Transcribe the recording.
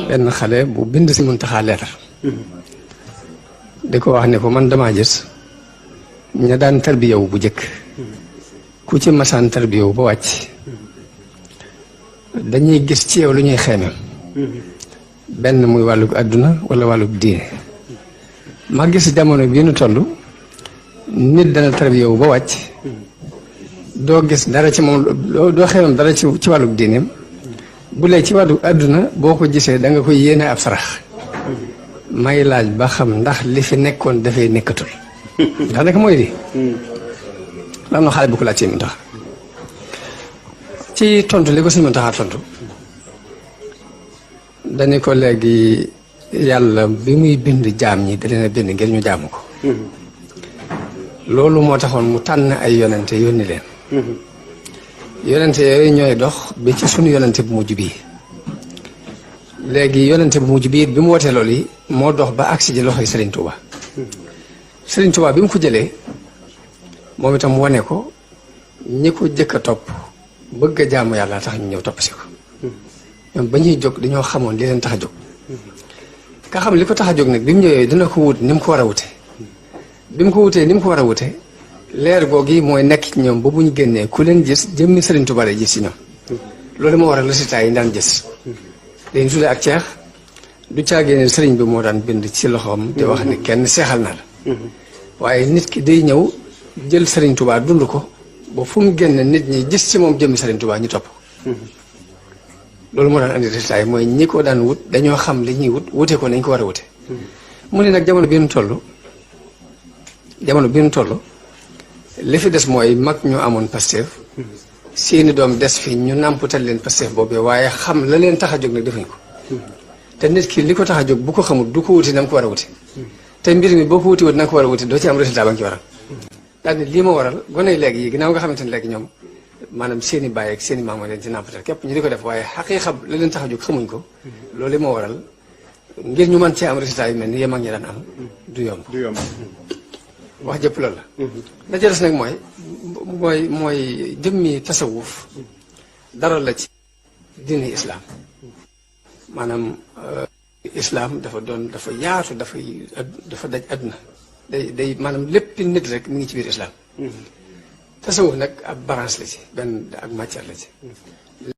benn xale bu bind si Muntaxa leetar di ko wax ne ko man damaa gis ña daan tarbiyawu bu jëkk ku ci masaan tarbiyawu ba wàcc dañuy gis ci yow lu ñuy xeemem benn muy wàllug àdduna wala wàllug diine ma gis jamono bii nu toll nit dana tarbiyawu ba wàcc doo gis dara ci moom doo xeemem dara ci wàllug diineem bu lee ci wàllug àdduna boo ko gisee da nga koy yéene ab sarax may laaj ba xam ndax li fi nekkoon dafay nekkatul ndax nag mooy di am na xale bu ko laaj ci Muntaxa ci tontu li ko si Muntaxa tontu dañu ko léegi yàlla bi muy bind jaam ñi da leen a bind ngir ñu jaamu ko loolu moo taxoon mu tànn ay yonente yónni leen yonente yooyu ñooy dox bi ci sunu yonente bu mujj bii léegi yonente bu mujj bii bi mu wootee loolu yi moo dox ba agsi ji loxoy Serigne Touba Serigne Touba bi mu ko jëlee moom itam wane ko ñi ko jëkk a topp bëgg a jaamu yàlla tax ñu ñëw topp si ko ñoom ba ñuy jóg dañoo xamoon li leen tax a jóg nga xam li ko tax a jóg nag bi mu ñëwee dina ko wut ni mu ko war a wute bi mu ko wutee ni mu ko war a wute leer googi mooy nekk ci ñoom ba bu ñu génnee ku leen gis jëmmi Serigne Touba lay gis si ñoom loolu moo waral résultat yi daan gis dañu tuddee ak ceex du caagee ne sëriñ bi moo daan bind ci loxoom di wax ni kenn seexal na la waaye nit ki day ñëw jël Serigne Touba dund ko ba fu mu génn nit ñi gis ci moom jëmmi Serigne Touba ñu topp loolu moo daan andi résultat yi mooy ñi ko daan wut dañoo xam li ñuy wute ko nañ ko war a wute mu ne nag jamono bi ñu toll li fi des mooy mag ñu amoon Pastef seeni doom des fi ñu nàmputal leen Pastef boobu waaye xam la leen tax a jóg nag defuñ ko te nit ki li ko tax a jóg bu ko xamul du ko wuti na nga ko war a wuti te mbir mi boo ko wuti wut na nga ko war a wuti doo ci am résultat ba nga ci waral daal ni lii ma waral gone yi léegi yi ginnaaw nga xamante ne léegi ñoom maanaam seen i baay ak seen i maam leen ci nàmpatal képp ñu di ko def waaye xaqiiqa la leen tax a jóg xamuñ ko loolu moo waral ngir ñu mën cee am résultat yu mel ni yem ak ñi daan am du yomb wax jëpp loolu la ca des nag mooy jëmmi tasawuf dara la ci diine islaam maanaam islaam dafa yaatu dafa daj àdduna day maanaam lépp nit rek mi ngi ci biir islaam tasawuf nag ab branche la ci benn ak matière la ci